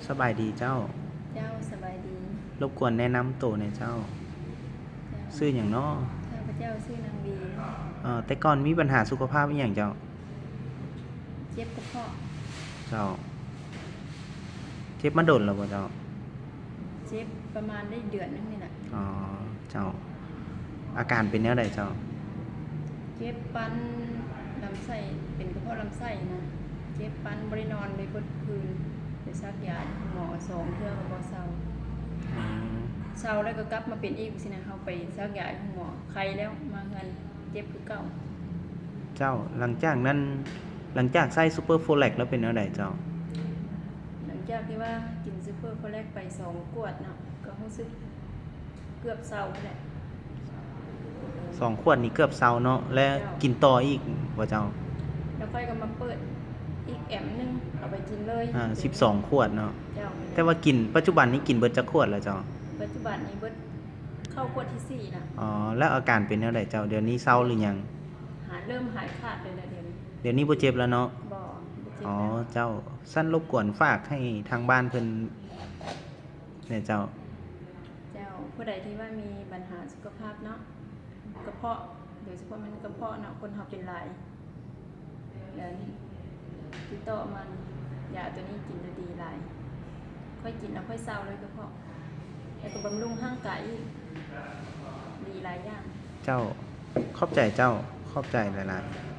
ສະບາຍດີເຈົ້າ. ເຈົ້າ ສະບາຍດີ. ລົບກວນແນະນຳໂຕແດ່ເຈົ້າ. ເຈົ້າ ຊື່ຫຍັງເນາະ? ຂ້າພະເຈົ້າຊື່ນາງວີ. ເອີ ແຕ່ກ່ອນມີບັນຫາສຸຂະພາບອີ່ຫຍັງເຈົ້າ? ເຈັບກະເພາະ. ເຈົ້າ ເຈັບມາດົນແລ້ວບໍ່ເຈົ້າ? ເຈັບປະມານໄດ້ເດືອນໜຶ່ງນີ້ແຫຼະ. ອໍ ເຈົ້າ ອາການເປັນແນວໃດເຈົ້າ? ເຈັບປັນລຳໄສ້ ເປັນກະເພາະລຳໄສ້ນະ ເຈັບປັນ ບໍ່ໄດ້ນອນເລີຍເບິດຄືນ ໄປສັກຢາຢູ່ໂຮງໝໍສອງເທື່ອກໍບໍ່ເຊົາ. ອໍ ເຊົາແລ້ວກໍກັບມາເປັນອີກຊີ້ນະ. ເຮົາໄປສັກຢາຢູ່ໂຮງໝໍ ໄຄແລ້ວ ມາເຮືອນເຈັບຄືເກົ່າ. ເຈົ້າ ຫຼັງຈາກນັ້ນ ຫຼັງຈາກໃຊ້ Super Folex ແລ້ວເປັນແນວໃດເຈົ້າ? ຫຼັງຈາກທີ່ວ່າກິນ Super Folex ໄປສອງຂວດເນາະ ກໍຮູ້ສຶກເກືອບເຊົາພຸ້ນແຫຼະ. ສອງຂວດນີ້ເກືອບເຊົາເນາະ ແລະ ເຈົ້າ ກິນຕໍ່ອີກບໍ່ເຈົ້າ? ແລ້ວຂ້ອຍກໍມາເປີດອີກແອມໜຶ່ງ ເອົາໄປກິນເລີຍ. ອາ ສິບສອງຂວດເນາະ. ເຈົ້າ ແຕ່ວ່າກິນ ປັດຈຸບັນນີ້ກິນເບິດຈັກຂວດແລ້ວເຈົ້າ? ປັດຈຸບັນນີ້ເບິດ ເຂົ້າຂວດທີສີ່ລະ. ອໍ ແລ້ວອາການເປັນແນວໃດເຈົ້າ? ດຽວນີ້ເຊົາຫຼືຍັງ? ຫາ ເລີ່ມຫາຍຂາດເລີຍລະດຽວນີ້. ດຽວນີ້ບໍ່ເຈັບແລ້ວເນາະ? ບໍ່ ບໍ່ເຈັບ. ອໍ ແລ້ວ. ເຈົ້າ ຊັ້ນລົບກວນຝາກໃຫ້ທາງບ້ານເພິ່ນແດ່ເຈົ້າ. ເຈົ້າ ຜູ້ໃດທີ່ວ່າມີບັນຫາສຸຂະພາບເນາະ ກະເພາະ ໂດຍສະເພາະແມ່ນກະເພາະເນາະ ຄົນເຮົາເປັນຫຼາຍ ແລ້ວນີ້ຕິດຕໍ່ມາ ຢາໂຕນີ້ກິນແລ້ວດີຫຼາຍ. ຂ້ອຍກິນແລ້ວຂ້ອຍເຊົາເລີຍກະເພາະ ແລ້ວກໍບຳລຸງຮ່າງກາຍອີກ ດີຫຼາຍຢ່າງ. ເຈົ້າ ຂອບໃຈເຈົ້າ ຂອບໃຈຫຼາຍໆ.